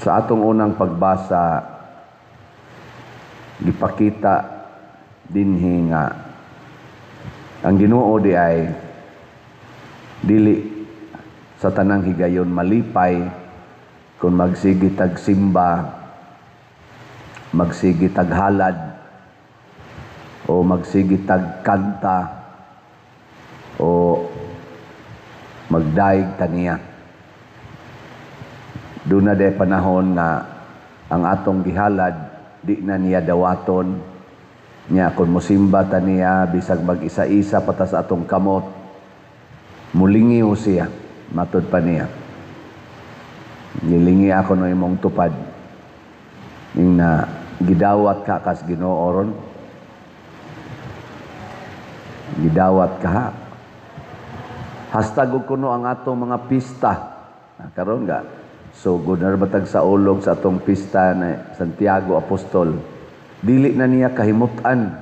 Sa atong unang pagbasa, gipakita dinhi nga ang Ginoo di ay dili sa tanang higayon malipay kung magsige tag simba, magsige tag halad, o magsige tag kanta, o magdaig taniya. Doon na de panahon nga ang atong gihalad di na niya dawaton niya. Kung musimba ta niya, bisag mag-isa-isa pa ta sa atong kamot, mulingiw siya. Matud pa niya, "Gilingi ako no imong tupad." Ing na gidawat ka kas Ginoo ron, gidawat ka ha. Hastag og kuno ang atong mga pista. Ah, karon ga so good na batag sa ulog sa atong pista na Santiago Apostol, dili na niya kahimutan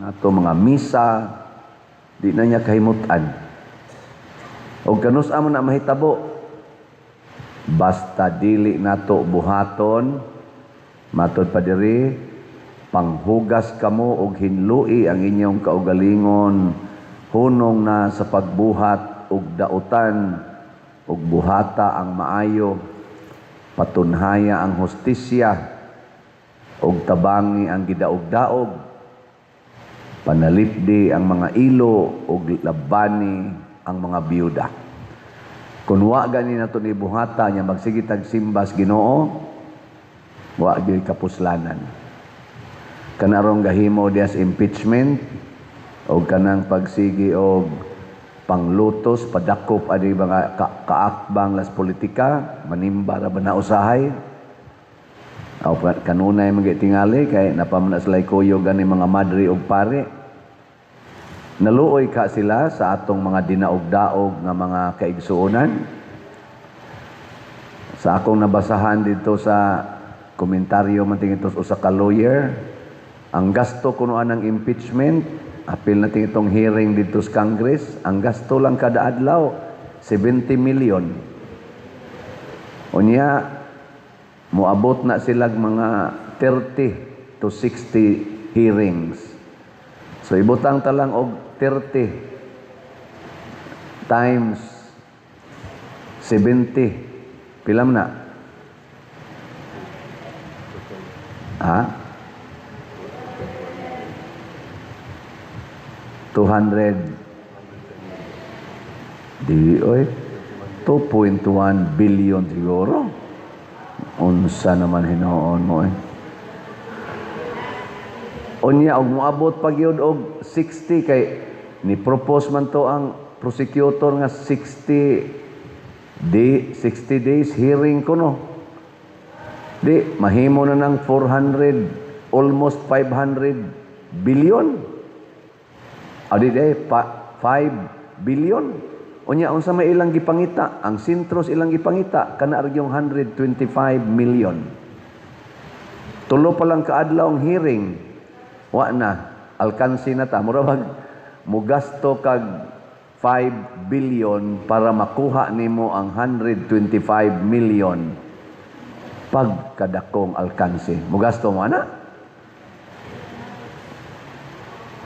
ato mga misa, di na niya kahimutan. Og kanus-a man na mahitabo? Basta dili nato buhaton. Matod pa diri, "Panghugas kamo og hinlui ang inyong kaugalingon hunong na sa pagbuhat og dautan ug buhata ang maayo, patunhaya ang hustisya ug tabangi ang gidaog-daog, panalipdi ang mga ilo ug labani ang mga biyuda." Kung wa gani nato ni buhata nya magsige tag simbas Ginoo, wa gyud kapuslanan. Kanarong gahimo dias impeachment o kanang pagsigi og panglutos, padakop ani mga kaakbang las politika, manimba ra ba na usahay? O kanunay man tingali kay napaman na sila kuyog ani mga madre og pare. Naluoy ka sila sa atong mga dinaog-daog nga mga kaigsuonan. Sa akong nabasahan dito sa komentaryo man tingito usa ka lawyer, ang gasto kuno anang impeachment, apil na itong hearing dito sa Congress, ang gasto lang kada adlaw 70 million. Unya moabot na silag mga 30 to 60 hearings. So ibutang ta lang og 30 times 70. Pila man na? Ha? 200, di oy, 2.1 billion siguro. Unsa naman hinuon mo eh. Unya og moabot pa gyud og 60 kay ni propose man to ang prosecutor nga 60 day, 60 days hearing kuno. Di mahimo na ng 400, almost 500 billion. Adi di pa, 5 billion. Unya unsa may ilang gipangita? Ang sentros ilang gipangita kana ra yung 125 million. Tulo pa lang kaadlaw ang hearing. Wa na, alkansi na ta. Mura bag mugasto kag 5 billion para makuha nimo ang 125 million, pagkadakong alkansi. Mugasto mo ana?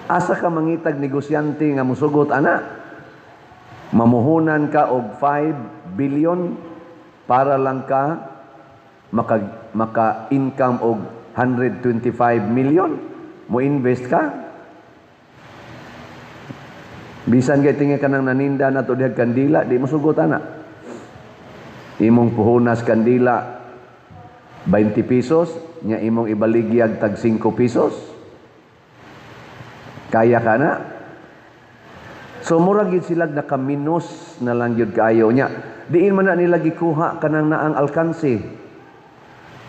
Asa ka mangitag negosyante nga musugot ana? Mamuhunan ka og 5 billion para lang ka maka income og 125 million? Mo invest ka? Bisan kay tingi ka nang naninda na to dihag kandila, di mo sugot ana. Imong puhunas kandila 20 pesos, nya imong ibaligyag tag 5 pesos. Kaya ka na? So murag gyud sila nakaminos na lang gyud kaayo nya. Diin man na nila gikuha kanang naang alkansi?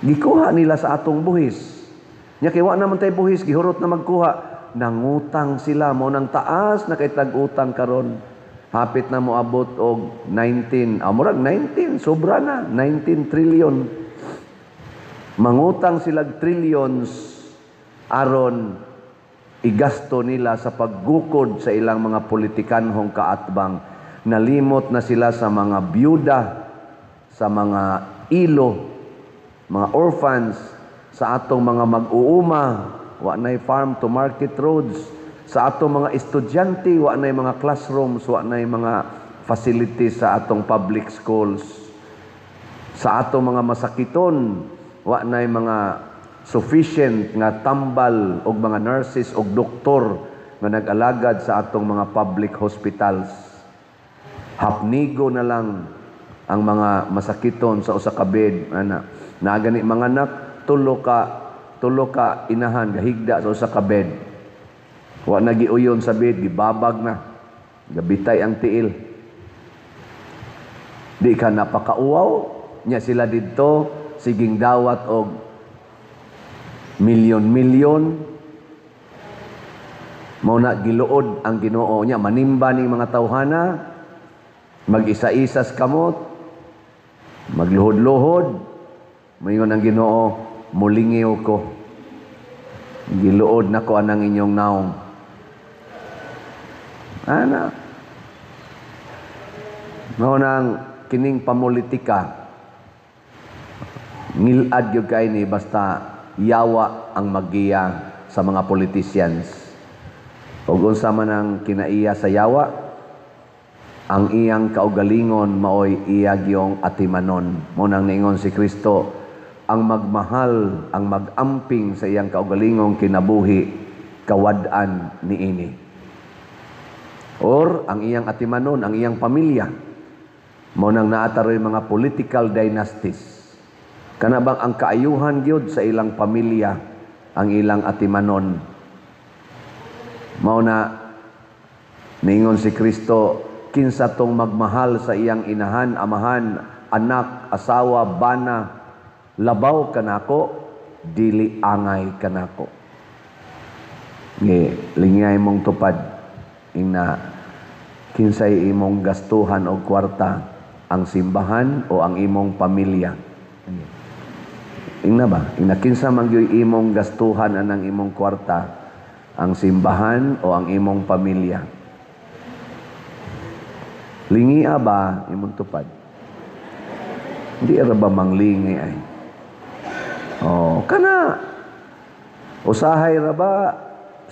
Gikuha nila sa atong buhis. Nya kay wa naman tay buhis, gihurot na magkuha. Nangutang sila mo nang taas na kay tag-utang karon. Hapit na moabot og 19, murag 19, sobra na, 19 trillion. Mangutang sila trillions aron igasto nila sa paggukod sa ilang mga politikanhong kaatbang. Nalimot na sila sa mga byuda, sa mga ilo, mga orphans, sa atong mga mag-uuma, wa nay farm to market roads, sa atong mga estudyante, wa nay mga classrooms, wa nay mga facilities sa atong public schools, sa atong mga masakiton, wa nay mga sufficient nga tambal og mga nurses og doktor nga nag-alagad sa atong mga public hospitals. Hapnigo na lang ang mga masakiton sa usa ka bed, ana. Naa gani mga anak, tulo ka inahan gahigda sa usa ka bed. Wa na giuyon sa bed, gibabag na. Gabitay ang tiil. Di ka napakauwaw nya sila didto siging dawat og milyon-milyon. Mao na giluod ang Ginoo nya manimba ning mga tawhana, mag-isa-isas kamot, magluhod-luhod. Moingon ang Ginoo, "Mulingiw ko. Giluod nako anang inyong naong." Ana. Mao nang kining pamulitika, ngilad gyud kay ni basta yawa ang maggiya sa mga politicians. Ug unsa man ang kinaiya sa yawa, ang iyang kaugalingon maoy iya gyong atimanon. Mao nang niingon si Kristo, ang magmahal, ang magamping sa iyang kaugalingong kinabuhi, kawad-an niini. Or ang iyang atimanon, ang iyang pamilya. Mao nang naa taroy mga political dynasties. Kana bang ang kaayuhan gyud sa ilang pamilya ang ilang atimanon. Mao na niingon si Kristo, kinsa tong magmahal sa iyang inahan, amahan, anak, asawa, bana, labaw kanako, dili angay kanako. Ngi lingay mong tupad, ingna kinsay imong gastuhan og kwarta, ang simbahan o ang imong pamilya? Ingna ba? Ingna kinsa man gyud imong gastuhan anang imong kwarta, ang simbahan o ang imong pamilya? Lingia ba imong tupad? Hindi ra ba manglingi ay? Oh, kana usahay ra ba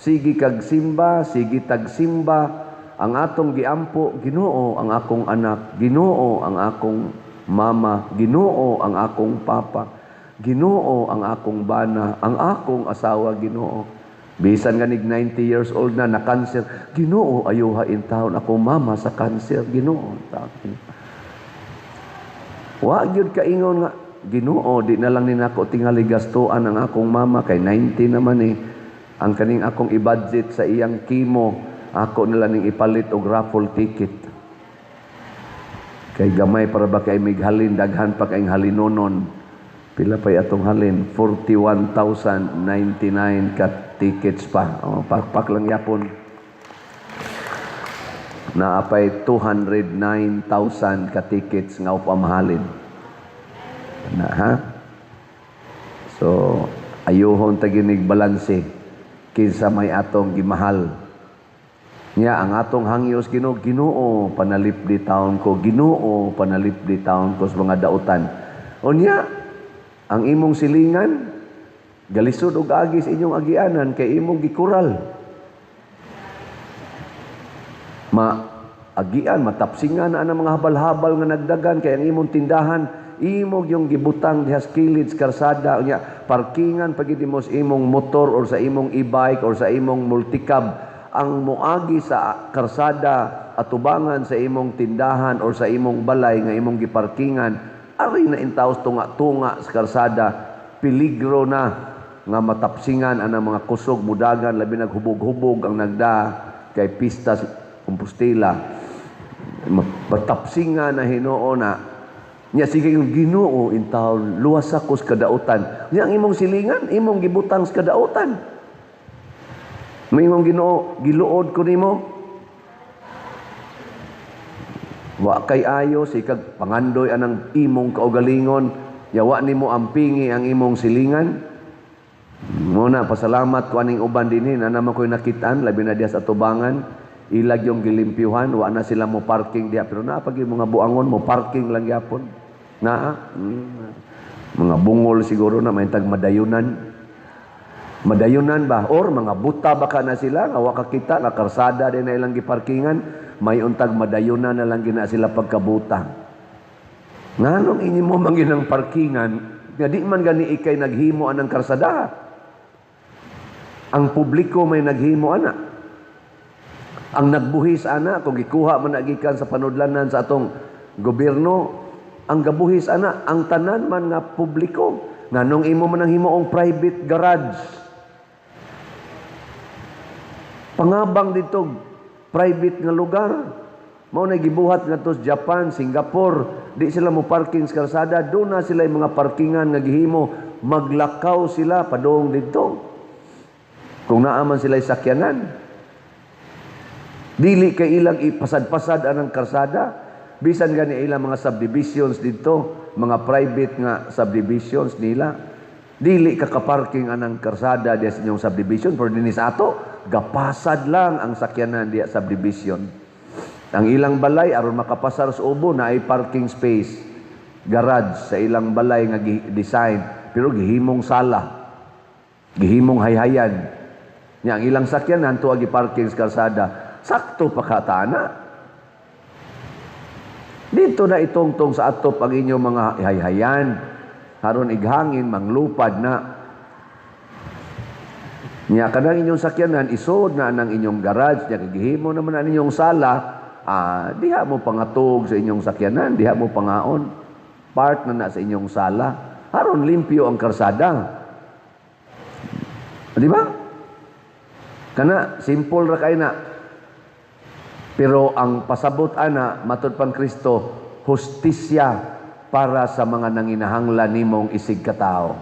sige kag simba, sige tag simba, ang atong giampo, "Ginoo ang akong anak, Ginoo ang akong mama, Ginoo ang akong papa, Ginoo ang akong bana, ang akong asawa, Ginoo." Bisan ganig 90 years old na, na cancer, "Ginoo, ayuha intawon akong mama sa cancer, Ginoo." Wa gyud kaingon nga, "Ginoo, di na lang ni nako tingali gastuan ang akong mama kay 90 naman eh. Ang kaning akong i-budget sa iyang chemo, ako na lang ning ipalit og raffle ticket. Kay gamay para ba kay mighalin, daghan pa kay halinonon." Pila pa'y atong halin? 41,099 ka tickets pa. O, pakpak lang yapon. Naapay 209,000 ka tickets nga upamahalin. Na, ha? So, ayuhon taginig balanse kinsa may atong gimahal. Nya ang atong hangyos Ginoo, "Ginoo, panalipdi taon ko, Ginoo, panalipdi taon ko sa mga dautan." Unya ang imong silingan galisod og agi sa inyong agianan kay imong gikural. Ma agian matapsingan na ang mga habal-habal nga nagdagan kay ang imong tindahan imo yung gibutang diha sa kilid sa karsada. Unya parkingan pagid mo sa imong motor or sa imong e-bike or sa imong multicab. Ang moagi sa karsada atubangan sa imong tindahan or sa imong balay nga imong giparkingan, ari na intaws tunga-tunga sa karsada. Peligro na nga matapsingan ang mga kusog mudagan, labi naghubog-hubog ang nagda kay pista sa Compostela. Matapsingan na Hinoo na. Nya sige yung, "Ginoo, intawon luwas ako sa kadautan." Nya ang imong silingan imong gibutang sa kadautan. Moingon Ginoo, "Giluod ko nimo. Wa kay ayo sikag pangandoy anang imong kaugalingon, yawa nimo ampingi ang imong silingan." Muna pasalamat ko aning uban dinhi na naman ko'y nakitaan, labi na diha sa atubangan, ilag yung gilimpyuhan, wa na sila mo parking diha, pero naa pag yung mga buangon mo parking lang gyapon. Naa. Mga bungol siguro na may tag madayunan. Madayunan ba? Or mga buta baka na sila, nga wa kakita, nga karsada din na ilang giparkingan, may untag madayunan na lang gina sila pagkabuta. Nganong inyo mo man ginang parkingan, nga di man gani ikay naghimo anang karsada. Ang publiko may naghimo ana. Ang nagbuhis ana, kung gikuha man na gikan sa panudlanan sa atong gobyerno, ang gabuhis ana, ang tanan man nga publiko. Nganong imo man ang himuong private garage? Pangabang dito private nga lugar. Mao na gibuhat ngadto sa Japan, Singapore, di sila mo parking sa kalsada, doon na sila yung mga parkingan nga gihimo, maglakaw sila padung didto. Kung naa man sila sakyanan. Dili kay ilang ipasad-pasad anang karsada, bisan gani ilang mga subdivisions didto, mga private nga subdivisions nila. Dili ka kaparking anang karsada diya sa inyong subdivision, pero dinhi sa ato, gapasad lang ang sakyanan diya subdivision. Ang ilang balay aron makapasar sa ubo na ay parking space, garage sa ilang balay nga design, pero gihimong sala, gihimong hayhayan. Nya ang ilang sakyanan tuwa gi-parking sa kalsada, sakto pa katana. Dito na itungtong sa atop ang inyong mga hayhayan. Haron ighangin, manglupad na. Nya kanang inyong sakyanan, isod na ang inyong garage, nya gihimo naman ang inyong sala, diha mo pangatog sa inyong sakyanan, diha mo pangaon. Part na na sa inyong sala. Haron limpyo ang karsada. Di ba? Kana, simple ra kay na. Pero ang pasabot ana, matud pang Kristo, hustisya para sa mga nanginahanglan nimong isig katao.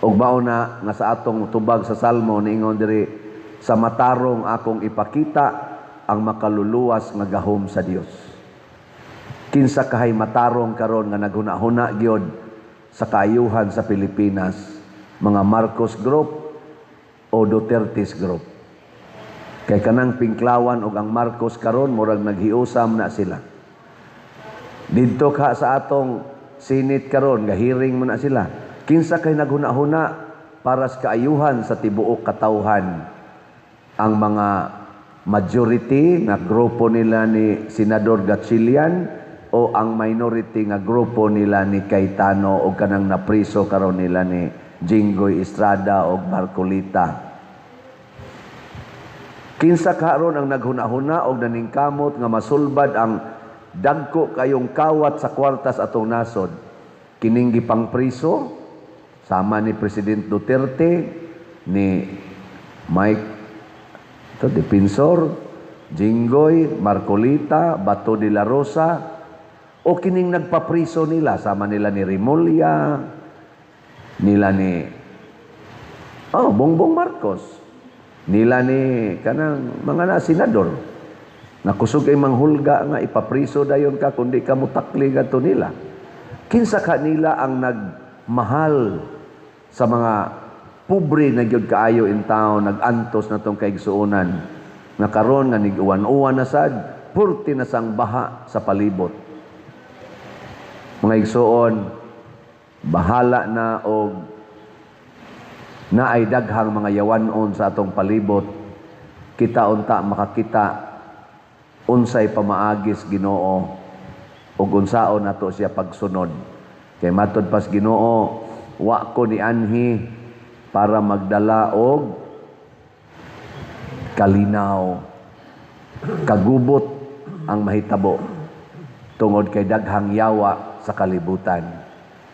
Ug mao na nga sa atong tubag sa Salmo niingon diri, sa matarong akong ipakita ang makaluluwas nga gahom sa Dios. Kinsa kahay matarong karon nga naghuna-huna gyud sa kaayuhan sa Pilipinas, mga Marcos Group o Duterte's Group? Kay kanang Pinklawan og ang Marcos karon murag naghiusam na sila. Didto ka sa atong Senate karon gahiring mo na sila. Kinsa kay naghuna-huna para sa kaayuhan sa tibuok katawhan? Ang mga majority nga grupo nila ni Senador Gatchalian o ang minority nga grupo nila ni Cayetano o kanang napriso karon nila ni Jinggoy Estrada o Marcolita? Kinsa karon ang naghuna-huna og naningkamot nga masulbad ang dagko kayong kawat sa kwartas atong nasod? Kining gipangpriso sama ni President Duterte, ni Mike ito, Defensor, Jinggoy, Marcolita, Bato de la Rosa, o kining nagpapriso nila sama nila ni Remulla, nila ni Bongbong Marcos, nila ni kanang mga na senador na kusog ay manghulga nga ipapriso dayon ka kundi ka mutakli ngadto nila? Kinsa ka nila ang nagmahal sa mga pobre na gyud kaayo in town, nagantos na tong kaigsuonan nga karon nga nig-uwan-uwan na sad, purti na sang baha sa palibot? Mga igsuon, bahala na og naay daghang mga yawanon sa atong palibot, kita unta makakita unsay pamaagis Ginoo ug unsaon nato siya pagsunod. Kay matod pas Ginoo, wa ko ni anhi para magdala og kalinaw. Kagubot ang mahitabo tungod kay daghang yawa sa kalibutan.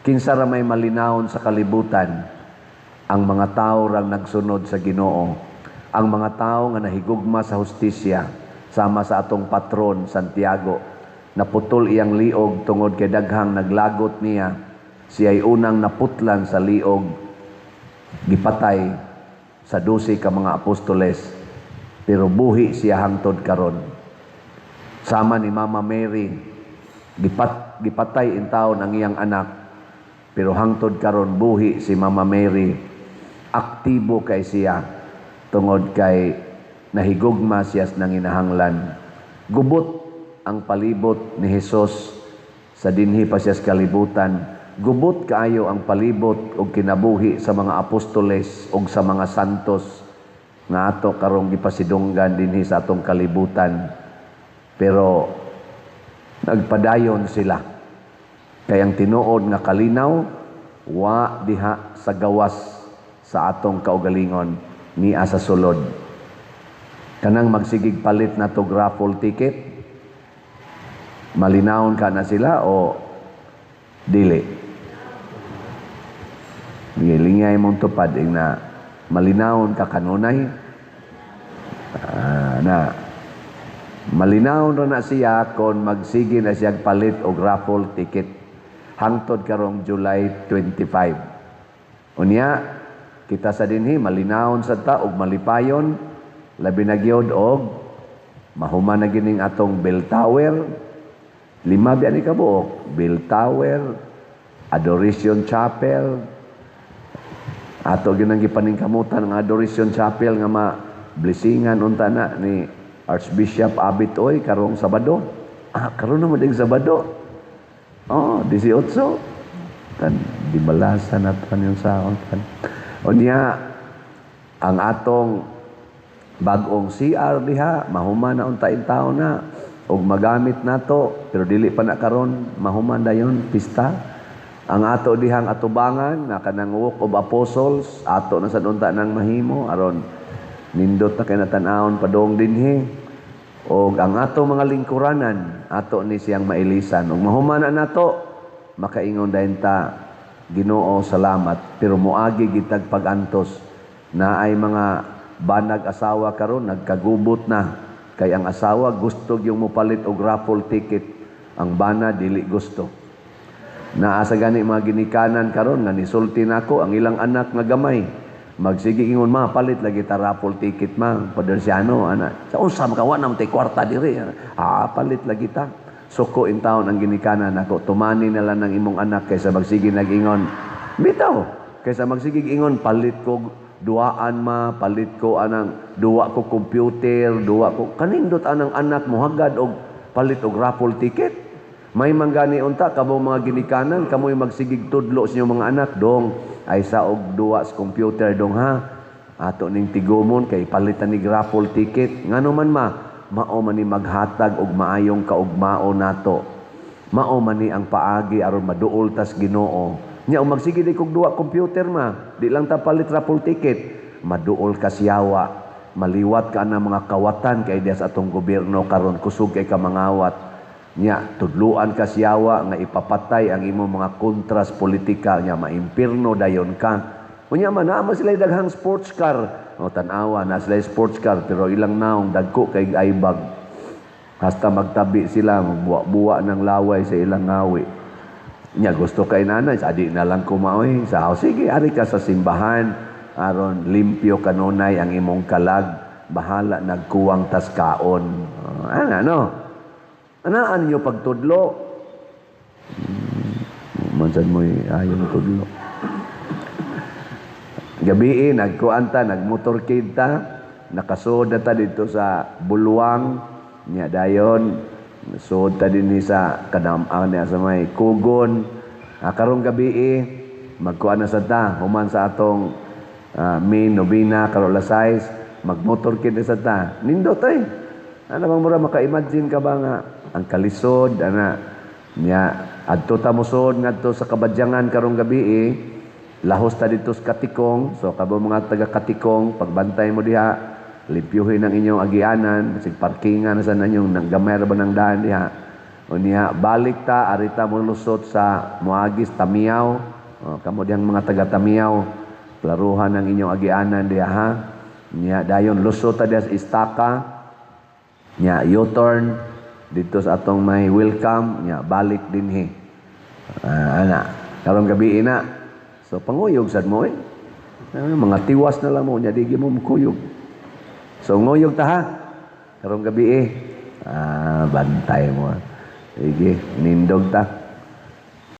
Kinsa ra may malinawon sa kalibutan? Ang mga tao rang nagsunod sa Ginoo, ang mga tao nga nahigugma sa hustisya, sama sa atong patron Santiago. Naputol iyang liog tungod kay daghang naglagot niya. Siya'y unang naputlan sa liog, gipatay sa 12 ka mga apostoles, pero buhi siya hangtod karon. Sama ni Mama Mary, gipatay in taon ang iyang anak, pero hangtod karon buhi si Mama Mary. Aktibo kay siya tungod kay nahigugma siya sa nanginahanglan. Gubot ang palibot ni Hesus sa dinhi pa siya sa kalibutan. Gubot kaayo ang palibot og kinabuhi sa mga apostoles og sa mga santos nga ato karong gipasidunggan dinhi sa atong kalibutan. Pero nagpadayon sila. Kay ang tinuod nga kalinaw wa diha sa gawas sa atong kaugalingon, nia sa sulod. Kanang magsigig palit na to raffle ticket, malinawon ka na sila o dili? Gilingay mong tupad ing na malinawon ka kanunay. Ah, na malinawon ra na siya kon magsige na siya palit og raffle ticket hangtod karong July 25. Unya kita sa dinhi malinawon sa ta og malipayon, labi na gyud og mahuman na gining atong bell tower. Lima biya ni kabuok: bell tower, Adoration Chapel. Ato ginang gipaningkamutan ang Adoration Chapel nga ma blessingan unta na ni Archbishop Abit Oy karong Sabado. Ah, karon na mo Sabado. Oh, 18. Tan di balasan nato yung saon tan. Unya ang atong bag-ong CR diha mahuman na unta taon na og magamit nato, pero dili pa na karon, mahuman dayon pista. Ang ato dihang atubangan nga kanang Walk of Apostles, ato na sad unta nang mahimo aron nindot na kay natan-awon padung dinhi. Og ang ato mga lingkuranan, ato ni siyang mailisan ug mahuman na nato, makaingon dayon ta, "Ginoo, salamat." Pero moagi gitag pagantos na ay mga banag asawa karon nagkagubot na kay ang asawa gusto yung mopalit og raffle ticket, ang bana dili gusto. Naa sa gani mga ginikanan karon nga nisulti nako ang ilang anak nga gamay, magsige ingon, "Ma, palit lagi ta raffle ticket, ma, Padersiano ana." "Sa unsa makawa na tay kwarta diri?" "Ah, palit lagi ta." Suko in taon ang ginikanan nako, "Tumani na lang ng imong anak kaysa magsige nag-ingon." Bitaw, kaysa magsige ingon, "Palit ko duaan, ma, palit ko anang duwa ko computer, duwa ko." Kanindot anang anak mo hagad og palit og raffle ticket. May manggani unta kamo mga ginikanan, kamoy magsigig tudlo sa inyong mga anak, "Dong, ay sa og duwa sa computer, dong, ha. Ato ning tigumon kay palitan ni raffle ticket." "Ngano man, ma?" "Mao man ni maghatag og maayong kaugmao nato. Mao man ni ang paagi aron maduol tas Ginoo. Nya og magsige di kog duwa computer, ma. Di lang ta palit raffle ticket. Maduol ka siyawa. Maliwat ka na mga kawatan kay diya sa atong gobyerno karon, kusog kay ka mangawat. Nya tudluan ka siyawa nga ipapatay ang imong mga kontras politika, nya maimpirno dayon ka. Unya man naa man sila daghang sports car. O tan-awa na sila sports car, pero ilang naong dagko kay aibag. Hasta magtabi sila, magbuwa-buwa ng laway sa ilang ngawi. Nya gusto kay nanay, adi na lang kumaoy. Sa oh, sige, ari ka sa simbahan aron limpyo kanunay ang imong kalag, bahala nagkuwang tas kaon." Oh, ana no. Anaan nyo pagtudlo? Mansan mo'y ayaw tudlo. Gabi nagkuan ta, nagmotorcade ta, nakasud na ta dito sa Bulwang, nya dayon sud ta dinhi sa kadam-an niya sa may Kugon. Ah, karong gabi magkuan na sad ta human sa atong main novena karon alas 6, magmotorcade na sad ta. Nindot ay. Ano bang mura maka-imagine ka ba nga ang kalisod ana nya adto ta mosud ngadto sa Kabadyangan karong gabi, lahos ta dito sa Katikong. So kabo mga taga Katikong, pagbantay mo diha, limpyuhin ang inyong agianan, sig parkingan na sa inyong nang gamay ra ba ng daan diha. Unya balik ta, arita mo lusot sa Muagis Tamiaw. O, kamo dihang mga taga Tamiaw, klaruhan ang inyong agianan diha, ha. Nya dayon lusot ta diha sa Istaka. Nya U-turn dito sa atong may welcome, nya balik dinhi. Ah, ana karong gabi na. So panguyog sad mo eh. Ah, mga tiwas na lang mo nya di mo mukuyog. So nguyog ta ha. Karong gabi eh. Ah, bantay mo. Sige, nindog ta.